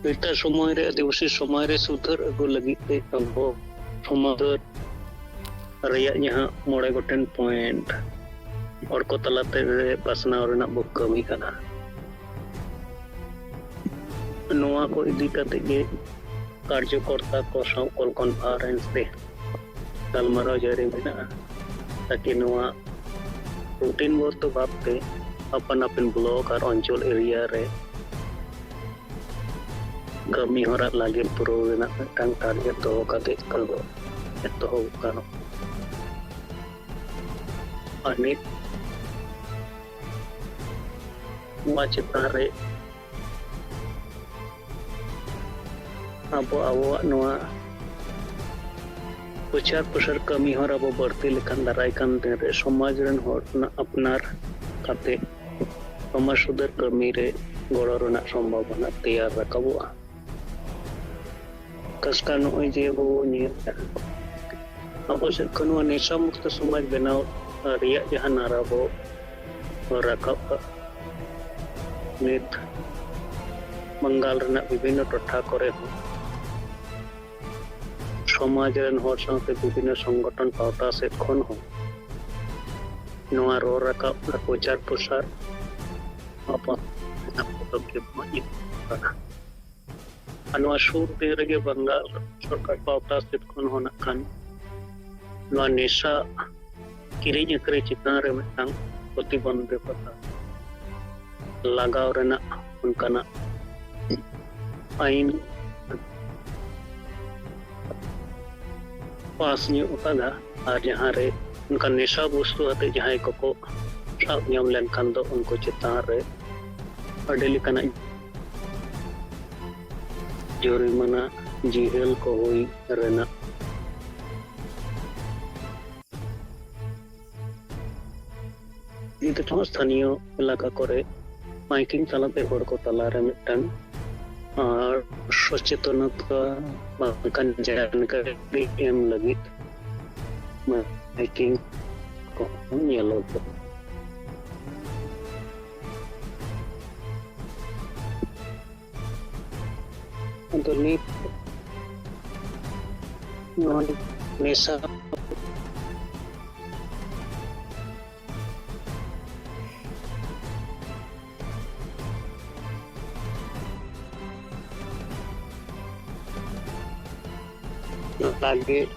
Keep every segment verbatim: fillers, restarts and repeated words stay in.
ᱱᱤᱛᱟᱜ ᱥᱚᱢᱚᱭ ᱨᱮ ᱟᱹᱫᱤᱵᱟᱹᱥᱤ ᱥᱚᱢᱟᱡᱽ ᱨᱮ ᱥᱩᱫᱷᱟᱹᱨ ᱟᱹᱜᱩ ᱞᱟᱹᱜᱤᱫ ᱛᱮ ᱟᱵᱚ ᱥᱚᱢᱟᱡᱽ ᱨᱮᱭᱟᱜ ᱡᱟᱦᱟᱸ ᱢᱚᱬᱮ ᱜᱚᱴᱮᱱ ᱯᱚᱭᱮᱱᱴ ᱦᱚᱲ ᱠᱚ ᱛᱟᱞᱟᱛᱮ ᱯᱟᱥᱱᱟᱣ ᱨᱮᱱᱟᱜ ᱵᱚ ᱠᱟᱹᱢᱤ ᱠᱟᱱᱟ᱾ ᱱᱚᱣᱟ ᱠᱚ ᱤᱫᱤ ᱠᱟᱛᱮ ᱜᱮ ᱠᱟᱨᱡᱚᱠᱚᱨᱛᱟ ᱠᱚ ᱥᱟᱶ ᱠᱚᱞ ᱠᱚᱱᱯᱷᱟᱨᱮᱱᱥ ᱨᱮ ᱜᱟᱞᱢᱟᱨᱟᱣ ᱡᱟᱹᱨᱤ ᱢᱮᱱᱟᱜᱼᱟ, ᱛᱟᱠᱤ ᱱᱚᱣᱟ ᱨᱩᱴᱤᱱ ᱵᱚᱫᱽᱫᱷᱚ ᱵᱷᱟᱵᱽ ᱛᱮ ᱟᱯᱟᱱ ᱟᱹᱯᱤᱱ ᱵᱞᱚᱠ ᱟᱨ ᱚᱧᱪᱚᱞ ᱮᱨᱤᱭᱟ ᱨᱮ ᱠᱟᱹᱢᱤ ᱦᱚᱨᱟ ᱞᱟᱹᱜᱤᱫ ᱯᱩᱨᱟᱹᱣ ᱨᱮᱱᱟᱜ ᱢᱤᱫᱴᱟᱝ ᱴᱟᱨᱜᱮᱴ ᱫᱚᱦᱚ ᱠᱟᱛᱮ ᱠᱟᱹᱢᱤ ᱮᱛᱚᱦᱚᱵ ᱜᱟᱱᱚᱜᱼᱟ᱾ ᱟᱨ ᱱᱤᱛ ᱱᱚᱣᱟ ᱪᱮᱛᱟᱱ ᱨᱮ ᱟᱵᱚ ᱟᱵᱚᱣᱟᱜ ᱱᱚᱣᱟ ᱯᱨᱚᱪᱟᱨ ᱯᱨᱚᱥᱟᱨ ᱠᱟᱹᱢᱤ ᱦᱚᱨᱟ ᱵᱚ ᱵᱟᱹᱲᱛᱤ ᱞᱮᱠᱷᱟᱱ ᱫᱟᱨᱟᱭ ᱠᱟᱱ ᱫᱤᱱ ᱨᱮ ᱥᱚᱢᱟᱡᱽ ᱨᱮᱱ ᱦᱚᱲ ᱚᱱᱟ ᱟᱯᱱᱟᱨ ᱠᱟᱛᱮ ᱥᱚᱢᱟᱡᱽ ᱥᱩᱫᱷᱟᱹᱨ ᱠᱟᱹᱢᱤ ᱨᱮ ᱜᱚᱲᱚ ᱨᱮᱱᱟᱜ ᱥᱚᱢᱵᱷᱟᱵᱚᱱᱟ ᱛᱮᱭᱟᱨ ᱨᱟᱠᱟᱵᱚᱜᱼᱟ᱾ ᱠᱟᱥᱠᱟ ᱱᱚᱜᱼᱚᱭ ᱡᱮ ᱟᱵᱚ ᱵᱚ ᱧᱮᱞ ᱮᱫᱟ, ᱟᱵᱚ ᱥᱮᱫ ᱠᱷᱚᱱ ᱱᱚᱣᱟ ᱱᱮᱥᱟ ᱢᱩᱠᱛᱚ ᱥᱚᱢᱟᱡᱽ ᱵᱮᱱᱟᱣ ᱨᱮᱭᱟᱜ ᱡᱟᱦᱟᱸ ᱱᱟᱨᱟ ᱵᱚ ᱨᱟᱠᱟᱵ ᱠᱟᱜ, ᱱᱤᱛ ᱵᱟᱝᱜᱟᱞ ᱨᱮᱱᱟᱜ ᱵᱤᱵᱷᱤᱱᱱᱚ ᱴᱚᱴᱷᱟ ᱠᱚᱨᱮ ᱦᱚᱸ ᱥᱚᱢᱟᱡᱽ ᱨᱮᱱ ᱦᱚᱲ ᱥᱟᱶᱛᱮ ᱵᱤᱵᱷᱤᱱᱱᱚ ᱥᱚᱝᱜᱚᱴᱷᱚᱱ ᱯᱟᱦᱴᱟ ᱥᱮᱫ ᱠᱷᱚᱱ ᱦᱚᱸ ᱱᱚᱣᱟ ᱨᱚᱲ ᱨᱟᱠᱟᱵ ᱟᱨ ᱯᱨᱚᱪᱟᱨ ᱯᱨᱚᱥᱟᱨ ᱟᱯᱟᱛ ᱨᱮᱱᱟᱜ ᱯᱚᱫᱚᱠᱷᱮᱯ ᱦᱚᱸ ᱤᱫᱤ ᱠᱟᱱᱟ᱾ ᱟᱨ ᱱᱚᱣᱟ ᱥᱩᱨ ᱫᱤᱱ ᱨᱮᱜᱮ ᱵᱟᱝᱜᱟᱞ ᱥᱚᱨᱠᱟᱨ ᱯᱟᱦᱴᱟ ᱥᱮᱫ ᱠᱷᱚᱱ ᱦᱚᱸ ᱱᱟᱜ ᱠᱷᱟᱱ ᱱᱚᱣᱟ ᱱᱮᱥᱟ ᱠᱤᱨᱤᱧ ᱟᱹᱠᱷᱨᱤᱧ ᱪᱮᱛᱟᱱ ᱨᱮ ᱢᱤᱫᱴᱟᱝ ᱯᱨᱚᱛᱤᱵᱚᱱᱫᱷᱚᱠᱚᱛᱟ ᱞᱟᱜᱟᱣ ᱨᱮᱱᱟᱜ ᱚᱱᱠᱟᱱᱟᱜ ᱟᱹᱭᱤᱱ ᱯᱟᱥ ᱧᱚᱜ ᱟᱠᱟᱫᱟ᱾ ᱟᱨ ᱡᱟᱦᱟᱸ ᱨᱮ ᱚᱱᱠᱟ ᱱᱮᱥᱟ ᱵᱚᱥᱛᱩ ᱟᱛᱮ ᱡᱟᱦᱟᱸᱭ ᱠᱚᱠᱚ ᱥᱟᱵ ᱧᱟᱢ ᱞᱮᱱᱠᱷᱟᱱ ᱫᱚ ᱩᱱᱠᱩ ᱪᱮᱛᱟᱱ ᱨᱮ ᱟᱹᱰᱤ ᱞᱮᱠᱟᱱᱟᱜ ᱡᱩᱨᱤᱢᱟᱱᱟ, ᱡᱤᱦᱟᱹᱞ ᱠᱚ ᱦᱩᱭ ᱨᱮᱱᱟᱜ ᱤᱫᱤ ᱠᱟᱛᱮ ᱦᱚᱸ ᱥᱛᱷᱟᱱᱤᱭᱚ ᱮᱞᱟᱠᱟ ᱠᱚᱨᱮ ᱢᱟᱭᱠᱤᱝ ᱛᱟᱞᱟᱛᱮ ᱦᱚᱲ ᱠᱚ ᱛᱟᱞᱟᱨᱮ ᱢᱤᱫᱴᱟᱝ ᱟᱨ ᱥᱚᱪᱮᱛᱚᱱᱚᱛᱟ ᱵᱟᱝᱠᱷᱟᱱ ᱡᱟᱱᱠᱟᱨᱤ ᱮᱢ ᱞᱟᱹᱜᱤᱫ ᱢᱟᱭᱠᱤᱝ ᱠᱚᱦᱚᱸ ᱧᱮᱞᱚᱜᱚᱜᱼᱟ᱾ ᱟᱫᱚ ᱱᱤᱛ ᱱᱚᱣᱟ ᱱᱮᱥᱟ ᱞᱟᱹᱜᱤᱫ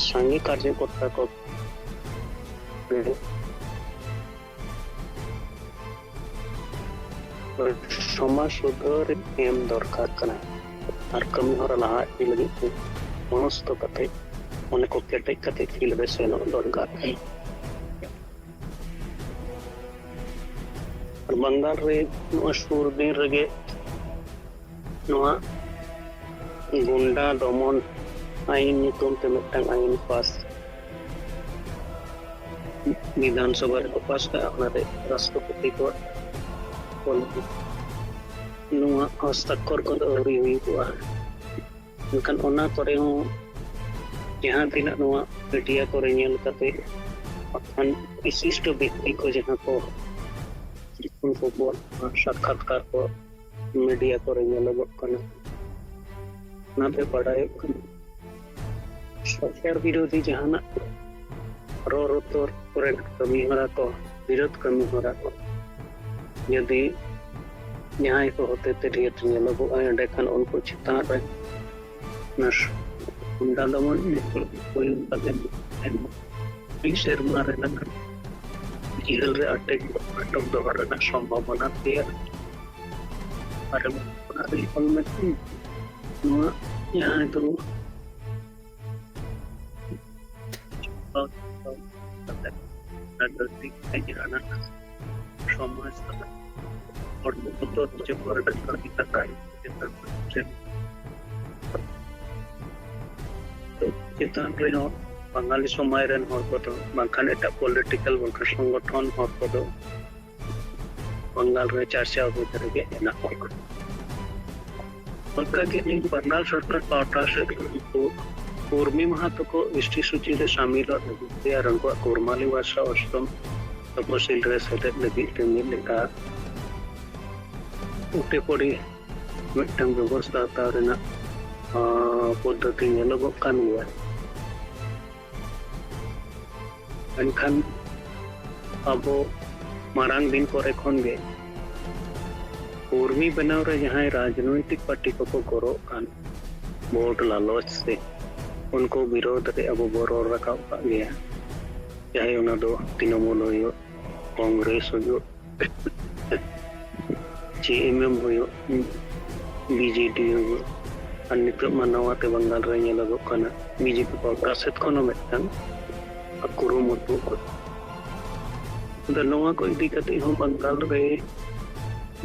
ᱥᱟᱸᱜᱮ ᱠᱟᱨᱡᱚᱠᱚᱨᱛᱟ ᱠᱚ ᱥᱚᱢᱟᱡᱽ ᱥᱩᱫᱷᱟᱹᱨ ᱮᱢ ᱫᱚᱨᱠᱟᱨ ᱠᱟᱱᱟ᱾ ᱟᱨ ᱠᱟᱹᱢᱤ ᱦᱚᱨᱟ ᱞᱟᱦᱟ ᱤᱫᱤ ᱞᱟᱹᱜᱤᱫ ᱛᱮ ᱢᱚᱱᱚᱥᱛᱚ ᱠᱟᱛᱮ ᱚᱱᱟ ᱠᱚ ᱠᱮᱴᱮᱡ ᱠᱟᱛᱮ field ᱨᱮ ᱥᱮᱱᱚᱜ ᱫᱚᱨᱠᱟᱨ ᱠᱟᱱᱟ᱾ ᱟᱨ ᱵᱟᱝᱜᱟᱞ ᱨᱮ ᱱᱚᱣᱟ ᱥᱩᱨ ᱫᱤᱱ ᱨᱮᱜᱮ ᱱᱚᱣᱟ ᱜᱩᱱᱰᱟ ᱫᱚᱢᱚᱱ ᱟᱭᱤᱱ ᱧᱩᱛᱩᱢ ᱛᱮ ᱢᱤᱫᱴᱟᱝ ᱟᱭᱤᱱ ᱯᱟᱥ ᱵᱤᱫᱷᱟᱱ ᱥᱚᱵᱷᱟ ᱨᱮᱠᱚ ᱯᱟᱥ ᱠᱟᱜᱼᱟ, ᱚᱱᱟᱨᱮ ᱨᱟᱥᱴᱨᱚᱯᱚᱛᱤ ᱠᱚ ᱚᱞ ᱱᱚᱣᱟ ᱦᱚᱥᱛᱟᱠᱠᱷᱚᱨ ᱠᱚᱫᱚ ᱟᱹᱣᱨᱤ ᱦᱩᱭᱩᱜᱚᱜᱼᱟ᱾ ᱢᱮᱱᱠᱷᱟᱱ ᱚᱱᱟ ᱠᱚᱨᱮ ᱦᱚᱸ ᱡᱟᱦᱟᱸ ᱛᱤᱱᱟᱹᱜ ᱱᱚᱣᱟ ᱢᱤᱰᱤᱭᱟ ᱠᱚᱨᱮ ᱧᱮᱞ ᱠᱟᱛᱮ ᱵᱟᱠᱷᱟᱱ ᱵᱤᱥᱤᱥᱴᱚ ᱵᱮᱠᱛᱤ ᱠᱚ ᱡᱟᱦᱟᱸ ᱠᱚ ᱩᱱᱠᱩ ᱠᱚ ᱥᱟᱠᱠᱷᱟᱛᱠᱟᱨ ᱠᱚ ᱢᱤᱰᱤᱭᱟ ᱠᱚᱨᱮ ᱧᱮᱞᱚᱜᱚᱜ ᱠᱟᱱᱟ, ᱚᱱᱟᱛᱮ ᱵᱟᱰᱟᱭᱚᱜ ᱠᱟᱱᱟ᱾ ᱥᱚᱨᱠᱟᱨ ᱵᱤᱨᱳᱫᱷᱤ ᱡᱟᱦᱟᱱᱟᱜ ᱨᱚᱲ ᱨᱚᱛᱚᱲ ᱠᱚᱨᱮᱱᱟᱜ ᱠᱟᱹᱢᱤ ᱦᱚᱨᱟ ᱠᱚ, ᱵᱤᱨᱳᱫᱷ ᱠᱟᱹᱢᱤ ᱦᱚᱨᱟ ᱠᱚ ᱡᱩᱫᱤ ᱡᱟᱦᱟᱸᱭ ᱠᱚ ᱦᱚᱛᱮᱛᱮ ᱰᱷᱮᱨ ᱧᱮᱞᱚᱜᱚᱜᱼᱟ, ᱮᱸᱰᱮᱠᱷᱟᱱ ᱩᱱᱠᱩ ᱪᱮᱛᱟᱱ ᱨᱮ ᱚᱱᱟ ᱜᱩᱱᱰᱟ ᱫᱚᱢᱚᱱ ᱦᱩᱭ ᱠᱟᱛᱮ ᱢᱤᱫ ᱥᱮᱨᱢᱟ ᱨᱮᱱᱟᱜ ᱡᱮᱞ ᱨᱮ ᱟᱴᱮᱫ ᱟᱴᱚᱠ ᱫᱚᱦᱚ ᱨᱮᱱᱟᱜ ᱥᱚᱢᱵᱷᱟᱵᱚᱱᱟ ᱛᱮᱭᱟᱨ᱾ ᱟᱨ ᱚᱱᱟ ᱨᱮ ᱚᱞ ᱢᱮᱱᱟᱜᱼᱟ, ᱱᱚᱣᱟ ᱡᱟᱦᱟᱸᱭ ᱫᱚ ᱨᱟᱡᱽᱱᱳᱭᱛᱤᱠ ᱟᱹᱭᱫᱟᱹᱨ ᱟᱱᱟᱜ ᱥᱚᱢᱟᱡᱽ ᱥᱟᱞᱟᱜ ᱦᱚᱲᱢᱚ ᱵᱚᱛᱚᱨ ᱦᱚᱪᱚ ᱠᱚᱨᱮᱱᱟᱜ ᱠᱟᱹᱢᱤ ᱠᱟᱛᱷᱟ ᱪᱮᱛᱟᱱ ᱨᱮᱦᱚᱸ ᱵᱟᱝᱜᱟᱞᱤ ᱥᱚᱢᱟᱡᱽ ᱨᱮᱱ ᱦᱚᱲ ᱠᱚᱫᱚ ᱵᱟᱝᱠᱷᱟᱱ ᱮᱴᱟᱜ ᱯᱚᱞᱤᱴᱤᱠᱟᱞ ᱵᱟᱝᱠᱷᱟᱱ ᱥᱚᱝᱜᱚᱴᱷᱚᱱ ᱦᱚᱲ ᱠᱚᱫᱚ ᱵᱟᱝᱜᱟᱞ ᱨᱮ ᱪᱟᱨᱪᱟᱣ ᱵᱷᱤᱛᱨᱤ ᱨᱮᱜᱮ ᱦᱮᱱᱟᱜ ᱠᱚᱣᱟ᱾ ᱚᱱᱠᱟᱜᱮ ᱤᱧ ᱵᱟᱝᱜᱟᱞ ᱥᱚᱨᱠᱟᱨ ᱯᱟᱦᱴᱟ ᱥᱮᱫ ᱠᱷᱚᱱ ᱩᱱᱠᱩ ᱠᱩᱨᱢᱤ ᱢᱟᱦᱟ ᱛᱟᱠᱚ ᱮᱥ ᱴᱤ ᱥᱩᱪᱤ ᱨᱮ ᱥᱟᱢᱤᱞᱚᱜ ᱞᱟᱹᱜᱤᱫ ᱛᱮ ᱟᱨ ᱩᱱᱠᱩᱣᱟᱜ ᱠᱩᱨᱢᱟᱞᱤ ᱵᱷᱟᱥᱟ ᱚᱥᱴᱚᱢ ᱛᱚᱯᱚᱥᱤᱞ ᱨᱮ ᱥᱮᱞᱮᱫ ᱞᱟᱹᱜᱤᱫ ᱛᱮ ᱢᱤᱫ ᱞᱮᱠᱟ ᱩᱴᱮ ᱯᱚᱲᱤ ᱢᱤᱫᱴᱟᱝ ᱵᱮᱵᱚᱥᱛᱷᱟ ᱦᱟᱛᱟᱣ ᱨᱮᱱᱟᱜ ᱟᱸ, ᱯᱚᱫᱽᱫᱷᱚᱛᱤ ᱧᱮᱞᱚᱜᱚᱜ ᱠᱟᱱ ᱜᱮᱭᱟ᱾ ᱢᱮᱱᱠᱷᱟᱱ ᱟᱵᱚ ᱢᱟᱲᱟᱝ ᱫᱤᱱ ᱠᱚᱨᱮ ᱠᱷᱚᱱ ᱜᱮ ᱠᱚᱨᱢᱤ ᱵᱮᱱᱟᱣ ᱨᱮ ᱡᱟᱦᱟᱸᱭ ᱨᱟᱡᱽᱱᱳᱭᱛᱤᱠ ᱯᱟᱨᱴᱤ ᱠᱚᱠᱚ ᱜᱚᱲᱚᱜ ᱠᱟᱱ, ᱵᱷᱳᱴ ᱞᱟᱞᱚᱪ ᱥᱮ, ᱩᱱᱠᱩ ᱵᱤᱨᱳᱫᱷ ᱨᱮ ᱟᱵᱚ ᱵᱚ ᱨᱚᱲ ᱨᱟᱠᱟᱵ ᱠᱟᱜ ᱜᱮᱭᱟ᱾ ᱪᱟᱦᱮ ᱚᱱᱟ ᱫᱚ ᱛᱨᱤᱱᱚᱢᱩᱞ ᱦᱩᱭᱩᱜ, ᱠᱚᱝᱜᱨᱮᱥ ᱦᱩᱭᱩᱜ, ᱡᱮ ᱮᱢ ᱮᱢ ᱦᱩᱭᱩᱜ, ᱵᱤ ᱡᱮ ᱰᱤ ᱦᱩᱭᱩᱜ, ᱟᱨ ᱱᱤᱛᱚᱜ ᱢᱟ ᱱᱟᱣᱟ ᱛᱮ ᱵᱟᱝᱜᱟᱞ ᱨᱮ ᱧᱮᱞᱚᱜᱚᱜ ᱠᱟᱱᱟ, ᱵᱤ ᱡᱮ ᱯᱤ ᱯᱟᱦᱴᱟ ᱥᱮᱫ ᱠᱷᱚᱱ ᱦᱚᱸ ᱢᱤᱫᱴᱟᱝ ᱠᱩᱨᱩᱢᱩᱴᱩ᱾ ᱟᱫᱚ ᱱᱚᱣᱟ ᱠᱚ ᱤᱫᱤ ᱠᱟᱛᱮ ᱦᱚᱸ ᱵᱟᱝᱜᱟᱞ ᱨᱮ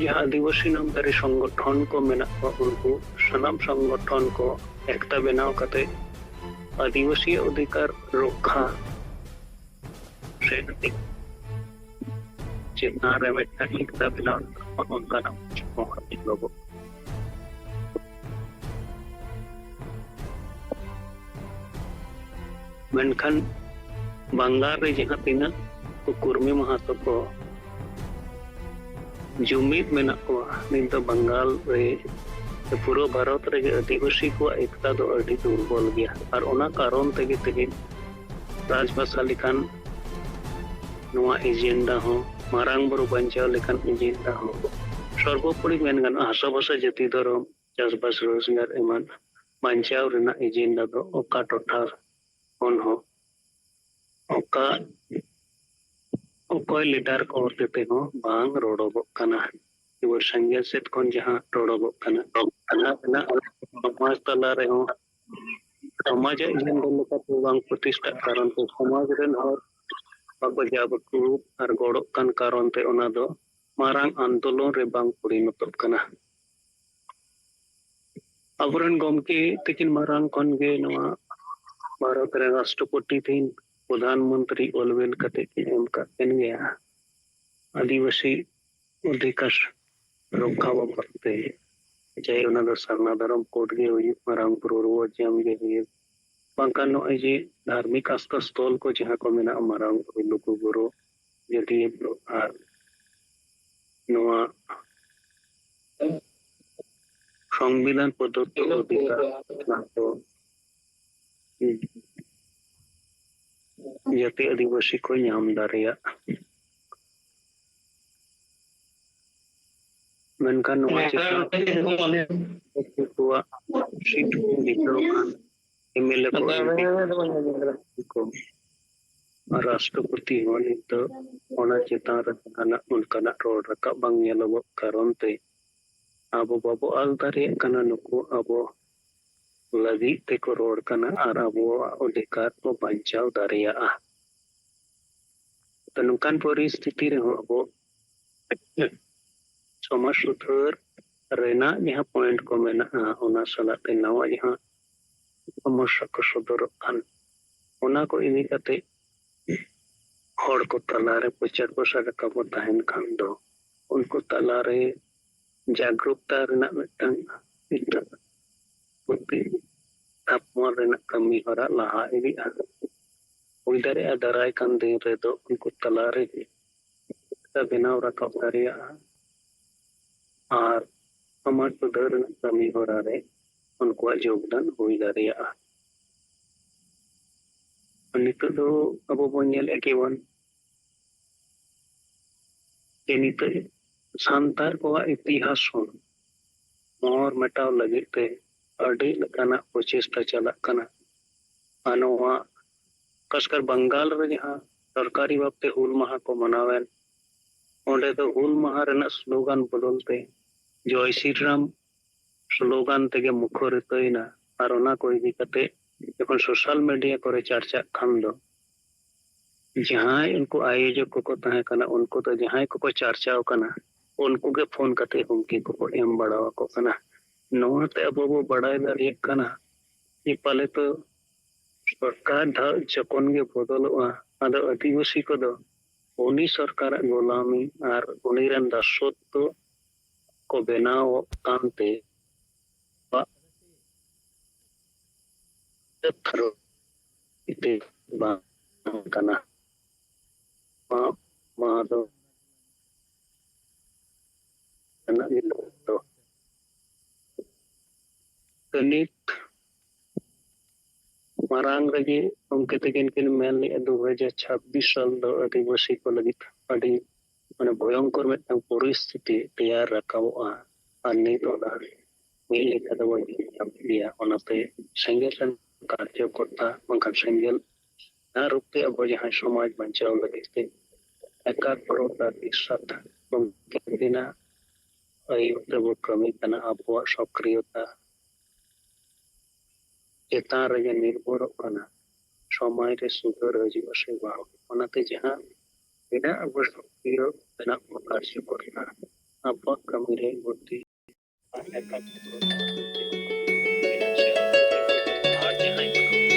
ᱡᱟᱦᱟᱸ ᱟᱹᱫᱤᱵᱟᱹᱥᱤ ᱱᱟᱢᱫᱷᱟᱨᱤ ᱥᱚᱝᱜᱚᱴᱷᱚᱱ ᱠᱚ ᱢᱮᱱᱟᱜ ᱠᱚᱣᱟ, ᱩᱱᱠᱩ ᱥᱟᱱᱟᱢ ᱥᱚᱝᱜᱚᱴᱷᱚᱱ ᱠᱚ ᱮᱠᱛᱟ ᱵᱮᱱᱟᱣ ᱠᱟᱛᱮ ᱟᱹᱫᱤᱵᱟᱹᱥᱤᱭᱟᱜ ᱚᱫᱷᱤᱠᱟᱨ ᱨᱚᱠᱠᱷᱟ ᱥᱮ ᱪᱮᱛᱟᱱ ᱨᱮ ᱢᱤᱫᱴᱟᱝ ᱮᱠᱛᱟ ᱵᱮᱱᱟᱣ ᱨᱮᱱᱟᱜ ᱚᱱᱠᱟᱱᱟᱜ ᱦᱚᱸ ᱧᱮᱞᱚᱜᱚᱜ᱾ ᱢᱮᱱᱠᱷᱟᱱ ᱵᱟᱝᱜᱟᱞ ᱨᱮ ᱡᱟᱦᱟᱸ ᱛᱤᱱᱟᱹᱜ ᱠᱚ ᱠᱩᱨᱢᱤ ᱢᱟᱦᱟᱛᱚ ᱠᱚ ᱡᱩᱢᱤᱫ ᱢᱮᱱᱟᱜ ᱠᱚᱣᱟ, ᱱᱤᱛ ᱫᱚ ᱵᱟᱝᱜᱟᱞ ᱨᱮ ᱥᱮ ᱯᱩᱨᱟᱹ ᱵᱷᱟᱨᱚᱛ ᱨᱮᱜᱮ ᱟᱹᱫᱤᱵᱟᱹᱥᱤ ᱠᱚᱣᱟᱜ ᱮᱠᱛᱟ ᱫᱚ ᱟᱹᱰᱤ ᱫᱩᱨᱵᱚᱞ ᱜᱮᱭᱟ᱾ ᱟᱨ ᱚᱱᱟ ᱠᱟᱨᱚᱱ ᱛᱮᱜᱮ ᱛᱮᱦᱮᱧ ᱨᱟᱡᱽᱵᱷᱟᱥᱟ ᱞᱮᱠᱟᱱ ᱱᱚᱣᱟ ᱮᱡᱮᱱᱰᱟ ᱦᱚᱸ, ᱢᱟᱨᱟᱝ ᱵᱩᱨᱩ ᱵᱟᱧᱪᱟᱣ ᱞᱮᱠᱟᱱ ᱮᱡᱮᱱᱰᱟ ᱦᱚᱸ, ᱥᱚᱨᱵᱚᱯᱚᱨᱤ ᱢᱮᱱ ᱜᱟᱱᱚᱜᱼᱟ, ᱦᱟᱥᱟᱵᱷᱟᱥᱟ, ᱡᱟᱹᱛᱤ, ᱫᱷᱚᱨᱚᱢ, ᱪᱟᱥᱵᱟᱥ, ᱨᱳᱡᱽᱜᱟᱨ ᱮᱢᱟᱱ ᱵᱟᱧᱪᱟᱣ ᱨᱮᱱᱟᱜ ᱮᱡᱮᱱᱰᱟ ᱫᱚ ᱚᱠᱟ ᱴᱚᱴᱷᱟ ᱠᱷᱚᱱ ᱦᱚᱸ, ᱚᱠᱟ, ᱚᱠᱚᱭ ᱞᱤᱰᱟᱨ ᱠᱚ ᱦᱚᱛᱮ ᱛᱮᱦᱚᱸ ᱵᱟᱝ ᱨᱚᱲᱚᱜᱚᱜ ᱠᱟᱱᱟ᱾ ᱠᱮᱵᱚᱞ ᱥᱮᱸᱜᱮᱞ ᱥᱮᱫ ᱠᱷᱚᱱ ᱡᱟᱦᱟᱸ ᱨᱚᱲᱚᱜᱚᱜ ᱠᱟᱱᱟ, ᱚᱱᱟ ᱨᱮᱱᱟᱜ ᱥᱚᱢᱟᱡᱽ ᱛᱟᱞᱟ ᱨᱮᱦᱚᱸ ᱥᱚᱢᱟᱡᱽ ᱟᱜ ᱮᱡᱮᱱᱰᱟ ᱞᱮᱠᱟᱛᱮ ᱵᱟᱝ ᱯᱨᱚᱛᱤᱥᱴᱷᱟᱜ ᱠᱟᱨᱚᱱ ᱛᱮ ᱥᱚᱢᱟᱡᱽ ᱨᱮᱱ ᱦᱚᱲ ᱵᱟᱠᱚ ᱡᱟᱣᱨᱟᱜ ᱟᱨ ᱜᱚᱲᱚᱜ ᱠᱟᱱ ᱠᱟᱨᱚᱱ ᱛᱮ ᱚᱱᱟ ᱫᱚ ᱢᱟᱨᱟᱝ ᱟᱱᱫᱳᱞᱚᱱ ᱨᱮ ᱵᱟᱝ ᱯᱚᱨᱤᱱᱚᱛᱚᱜ ᱠᱟᱱᱟ᱾ ᱟᱵᱚᱨᱮᱱ ᱜᱚᱢᱠᱮ ᱛᱟᱹᱠᱤᱱ ᱢᱟᱨᱟᱝ ᱠᱷᱚᱱ ᱜᱮ ᱱᱚᱣᱟ ᱵᱷᱟᱨᱚᱛ ᱨᱮᱱ ᱨᱟᱥᱴᱨᱚᱯᱚᱛᱤ ᱛᱤᱦᱤᱧ ᱯᱨᱚᱫᱷᱟᱱ ᱢᱚᱱᱛᱨᱤ ᱚᱞ ᱵᱮᱞ ᱠᱟᱛᱮ ᱠᱤᱱ ᱮᱢ ᱠᱟᱜ ᱠᱤᱱ ᱜᱮᱭᱟ᱾ ᱟᱹᱫᱤᱵᱟᱹᱥᱤ ᱚᱫᱷᱤᱠᱟᱨ ᱨᱚᱠᱠᱷᱟ ᱵᱟᱵᱚᱫ ᱛᱮ, ᱪᱟᱦᱮ ᱚᱱᱟ ᱫᱚ ᱥᱟᱨᱱᱟ ᱫᱷᱚᱨᱚᱢ ᱠᱳᱰ ᱜᱮ ᱦᱩᱭᱩᱜ, ᱢᱟᱨᱟᱝ ᱵᱩᱨᱩ ᱨᱩᱣᱟᱹᱲ ᱧᱟᱢ ᱜᱮ ᱦᱩᱭᱩᱜ, ᱵᱟᱝᱠᱷᱟᱱ ᱱᱚᱜᱼᱚᱭ ᱡᱮ ᱫᱷᱟᱨᱢᱤᱠ ᱟᱥᱛᱷᱟ ᱥᱛᱷᱚᱞ ᱠᱚ ᱡᱟᱦᱟᱸ ᱠᱚ ᱢᱮᱱᱟᱜᱼᱟ, ᱢᱟᱨᱟᱝ ᱵᱩᱨᱩ, ᱞᱩᱜᱩ ᱵᱩᱨᱩ, ᱟᱡᱚᱫᱤᱭᱟᱹ ᱵᱩᱨᱩ, ᱟᱨ ᱱᱚᱣᱟ ᱥᱚᱝᱵᱤᱫᱷᱟᱱ ᱥᱚᱝᱵᱤᱫᱷᱟᱱ ᱯᱨᱚᱫᱚᱛᱛᱚ ᱚᱫᱷᱤᱠᱟᱨ ᱚᱱᱟ ᱫᱚ ᱡᱟᱹᱛᱤ ᱟᱹᱫᱤᱵᱟᱹᱥᱤ ᱠᱚ ᱧᱟᱢ ᱫᱟᱲᱮᱭᱟᱜᱼᱟ᱾ ᱢᱮᱱᱠᱷᱟᱱ ᱱᱚᱣᱟ ᱪᱮᱛᱟᱱ ᱠᱚᱣᱟᱜ ᱥᱤᱴ ᱠᱚ ᱡᱤᱛᱟᱹᱣ ᱠᱷᱟᱱ ᱮᱢ ᱮᱞ ᱮ ᱠᱚ, ᱮᱢ ᱯᱤ ᱠᱚ ᱟᱨ ᱨᱟᱥᱴᱨᱚᱯᱚᱛᱤ ᱦᱚᱸ ᱱᱤᱛᱚᱜ ᱚᱱᱟ ᱪᱮᱛᱟᱱ ᱨᱮ ᱡᱟᱦᱟᱱᱟᱜ ᱚᱱᱠᱟᱱᱟᱜ ᱨᱚᱲ ᱨᱟᱠᱟᱵ ᱵᱟᱝ ᱧᱮᱞᱚᱜᱚᱜ ᱠᱟᱨᱚᱱ ᱛᱮ ᱟᱵᱚ ᱵᱟᱵᱚ ᱟᱞ ᱫᱟᱲᱮᱭᱟᱜ ᱠᱟᱱᱟ᱾ ᱱᱩᱠᱩ ᱟᱵᱚ ᱞᱟᱹᱜᱤᱫ ᱛᱮᱠᱚ ᱨᱚᱲ ᱠᱟᱱᱟ ᱟᱨ ᱟᱵᱚᱣᱟᱜ ᱚᱫᱷᱤᱠᱟᱨ ᱠᱚ ᱵᱟᱧᱪᱟᱣ ᱫᱟᱲᱮᱭᱟᱜᱼᱟ᱾ ᱛᱚ ᱱᱚᱝᱠᱟᱱ ᱯᱚᱨᱤᱥᱛᱷᱤᱛᱤ ᱨᱮᱦᱚᱸ ᱟᱵᱚ ᱥᱚᱢᱟᱡᱽ ᱥᱩᱫᱷᱟᱹᱨ ᱨᱮᱱᱟᱜ ᱡᱟᱦᱟᱸ ᱯᱚᱭᱮᱱᱴ ᱠᱚ ᱢᱮᱱᱟᱜᱼᱟ, ᱚᱱᱟ ᱥᱟᱞᱟᱜ ᱛᱮ ᱱᱟᱣᱟ ᱡᱟᱦᱟᱸ ᱥᱚᱢᱚᱥᱥᱟ ᱠᱚ ᱥᱚᱫᱚᱨᱚᱜ ᱠᱟᱱ, ᱚᱱᱟ ᱠᱚ ᱤᱫᱤ ᱠᱟᱛᱮ ᱦᱚᱲ ᱠᱚ ᱛᱟᱞᱟᱨᱮ ᱯᱨᱚᱪᱟᱨ ᱯᱨᱚᱥᱟᱨ ᱞᱮᱠᱟ ᱵᱚ ᱛᱟᱦᱮᱱ ᱠᱷᱟᱱ ᱫᱚ, ᱩᱱᱠᱩ ᱛᱟᱞᱟᱨᱮ ᱡᱟᱜᱽᱨᱩᱠᱛᱟ ᱨᱮᱱᱟᱜ ᱢᱤᱫᱴᱟᱝ ᱮᱴᱟᱜ ᱯᱨᱚᱛᱤ ᱛᱷᱟᱯᱚᱱ ᱨᱮᱱᱟᱜ ᱠᱟᱹᱢᱤ ᱦᱚᱨᱟ ᱞᱟᱦᱟ ᱤᱫᱤᱜᱼᱟ᱾ ᱦᱩᱭ ᱫᱟᱲᱮᱭᱟᱜᱼᱟ, ᱫᱟᱨᱟᱭ ᱠᱟᱱ ᱫᱤᱱ ᱨᱮᱫᱚ ᱩᱱᱠᱩ ᱛᱟᱞᱟᱨᱮ ᱵᱮᱱᱟᱣ ᱨᱟᱠᱟᱵ ᱫᱟᱲᱮᱭᱟᱜᱼᱟ ᱟᱨ ᱥᱚᱢᱟᱡᱽ ᱥᱩᱫᱷᱟᱹᱨ ᱨᱮᱱᱟᱜ ᱠᱟᱹᱢᱤ ᱦᱚᱨᱟ ᱨᱮ ᱩᱱᱠᱩᱣᱟᱜ ᱡᱳᱜᱽᱫᱟᱱ ᱦᱩᱭ ᱫᱟᱲᱮᱭᱟᱜᱼᱟ᱾ ᱱᱤᱛᱚᱜ ᱫᱚ ᱟᱵᱚ ᱵᱚᱱ ᱧᱮᱞᱮᱫ ᱜᱮᱵᱚᱱ ᱡᱮ ᱱᱤᱛᱚᱜ ᱥᱟᱱᱛᱟᱲ ᱠᱚᱣᱟᱜ ᱤᱛᱤᱦᱟᱥ ᱦᱚᱸ ᱢᱚᱦᱚᱨ ᱢᱮᱴᱟᱣ ᱞᱟᱹᱜᱤᱫ ᱛᱮ ᱟᱹᱰᱤ ᱞᱮᱠᱟᱱᱟᱜ ᱯᱨᱚᱪᱮᱥᱴᱟ ᱪᱟᱞᱟᱜ ᱠᱟᱱᱟ᱾ ᱟᱨ ᱱᱚᱣᱟ ᱠᱷᱟᱥᱠᱟᱨ ᱵᱟᱝᱜᱟᱞ ᱨᱮ ᱡᱟᱦᱟᱸ ᱥᱚᱨᱠᱟᱨᱤ ᱵᱷᱟᱵᱽᱛᱮ ᱦᱩᱞ ᱢᱟᱦᱟ ᱠᱚ ᱢᱟᱱᱟᱣᱮᱱ, ᱚᱸᱰᱮ ᱫᱚ ᱦᱩᱞ ᱢᱟᱦᱟ ᱨᱮᱱᱟᱜ ᱥᱞᱳᱜᱟᱱ ᱵᱚᱫᱚᱞ ᱛᱮ ᱡᱚᱭ ᱥᱨᱤᱨᱟᱢ ᱥᱞᱳᱜᱟᱱ ᱛᱮᱜᱮ ᱢᱩᱠᱷᱚᱨᱤᱛᱚᱭᱮᱱᱟ᱾ ᱟᱨ ᱚᱱᱟ ᱠᱚ ᱤᱫᱤ ᱠᱟᱛᱮ ᱡᱚᱠᱷᱚᱱ ᱥᱳᱥᱟᱞ ᱢᱤᱰᱤᱭᱟ ᱠᱚᱨᱮ ᱪᱟᱨᱪᱟᱜ ᱠᱷᱟᱱ ᱫᱚ, ᱡᱟᱦᱟᱸᱭ ᱩᱱᱠᱩ ᱟᱭᱳᱡᱚᱠ ᱠᱚᱠᱚ ᱛᱟᱦᱮᱸ ᱠᱟᱱᱟ, ᱩᱱᱠᱩ ᱫᱚ ᱡᱟᱦᱟᱸᱭ ᱠᱚᱠᱚ ᱪᱟᱨᱪᱟᱣ ᱠᱟᱱᱟ, ᱩᱱᱠᱩ ᱜᱮ ᱯᱷᱳᱱ ᱠᱟᱛᱮ ᱦᱩᱢᱠᱤ ᱠᱚᱠᱚ ᱮᱢ ᱵᱟᱲᱟ ᱟᱠᱚ ᱠᱟᱱᱟ᱾ ᱱᱚᱣᱟᱛᱮ ᱟᱵᱚ ᱵᱚ ᱵᱟᱲᱟᱭ ᱫᱟᱲᱮᱭᱟᱜ ᱠᱟᱱᱟ ᱡᱮ ᱯᱟᱞᱮ ᱛᱚ ᱥᱚᱨᱠᱟᱨ ᱫᱷᱟᱣ ᱡᱚᱠᱷᱚᱱ ᱜᱮ ᱵᱚᱫᱚᱞᱚᱜᱼᱟ, ᱟᱫᱚ ᱟᱹᱫᱤᱵᱟᱹᱥᱤ ᱠᱚᱫᱚ ᱩᱱᱤ ᱥᱚᱨᱠᱟᱨᱟᱜ ᱜᱳᱞᱟᱢᱤ ᱟᱨ ᱩᱱᱤ ᱨᱮᱱ ᱫᱟᱥᱚᱛ ᱫᱚ ᱠᱚ ᱵᱮᱱᱟᱣᱚᱜ ᱠᱟᱱᱛᱮ ᱵᱟᱝ ᱠᱟᱱᱟ᱾ ᱢᱟ ᱫᱚ ᱨᱮᱱᱟᱜ ᱜᱮ ᱫᱚ᱾ ᱱᱤᱛ ᱢᱟᱨᱟᱝ ᱨᱮᱜᱮ ᱜᱚᱢᱠᱮ ᱛᱟᱹᱠᱤᱱ ᱠᱤᱱ ᱢᱮᱱ ᱞᱮᱫᱼᱟ, ᱫᱩ ᱦᱟᱡᱟᱨ ᱪᱷᱟᱵᱵᱤᱥ ᱥᱟᱞ ᱫᱚ ᱟᱹᱫᱤᱵᱟᱹᱥᱤ ᱠᱚ ᱞᱟᱹᱜᱤᱫ ᱟᱹᱰᱤ ᱢᱟᱱᱮ ᱵᱷᱚᱭᱚᱝᱠᱚᱨ ᱢᱤᱫᱴᱟᱝ ᱯᱚᱨᱤᱥᱛᱷᱤᱛᱤ ᱛᱮᱭᱟᱨ ᱨᱟᱠᱟᱵᱚᱜᱼᱟ᱾ ᱟᱨ ᱱᱤᱛ ᱚᱱᱟ ᱢᱤᱫ ᱞᱮᱠᱟ ᱫᱚ ᱵᱟᱹᱧ ᱧᱟᱢ ᱜᱮᱭᱟ᱾ ᱚᱱᱟᱛᱮ ᱥᱮᱸᱜᱮᱞ ᱨᱮᱱ ᱠᱟᱨᱡᱚᱠᱚᱨᱛᱟ ᱵᱟᱝᱠᱷᱟᱱ ᱥᱮᱸᱜᱮᱞ ᱡᱟᱦᱟᱸ ᱨᱩᱯ ᱛᱮ ᱟᱵᱚ ᱡᱟᱦᱟᱸ ᱥᱚᱢᱟᱡᱽ ᱵᱟᱧᱪᱟᱣ ᱞᱟᱹᱜᱤᱫ ᱛᱮ ᱮᱠᱟᱜᱨᱚᱛᱟ ᱫᱤᱥᱟᱛ ᱜᱚᱢᱠᱮ ᱛᱟᱹᱠᱤᱱᱟᱜ ᱟᱹᱭᱩᱨ ᱛᱮᱵᱚ ᱠᱟᱹᱢᱤ ᱠᱟᱱᱟ᱾ ᱟᱵᱚᱣᱟᱜ ᱥᱚᱠᱨᱤᱭᱚᱛᱟ ᱪᱮᱛᱟᱱ ᱨᱮᱜᱮ ᱱᱤᱨᱵᱷᱚᱨᱚᱜ ᱠᱟᱱᱟ ᱥᱚᱢᱟᱡᱽ ᱨᱮ ᱥᱩᱫᱷᱟᱹᱨ ᱦᱤᱡᱩᱜᱼᱟ ᱥᱮ ᱵᱟᱝ᱾ ᱚᱱᱟᱛᱮ ᱡᱟᱦᱟᱸ ᱢᱮᱱᱟᱜ ᱟᱵᱚ ᱥᱚᱠᱨᱤᱭᱚ ᱢᱮᱱᱟᱜ ᱵᱚ ᱠᱟᱨᱡᱚᱠᱚᱨᱛᱟ ᱟᱵᱚᱣᱟᱜ ᱠᱟᱹᱢᱤ ᱨᱮ ᱵᱷᱚᱨᱛᱤ ᱟᱨ ᱡᱟᱦᱟᱸᱭ ᱠᱚᱫᱚ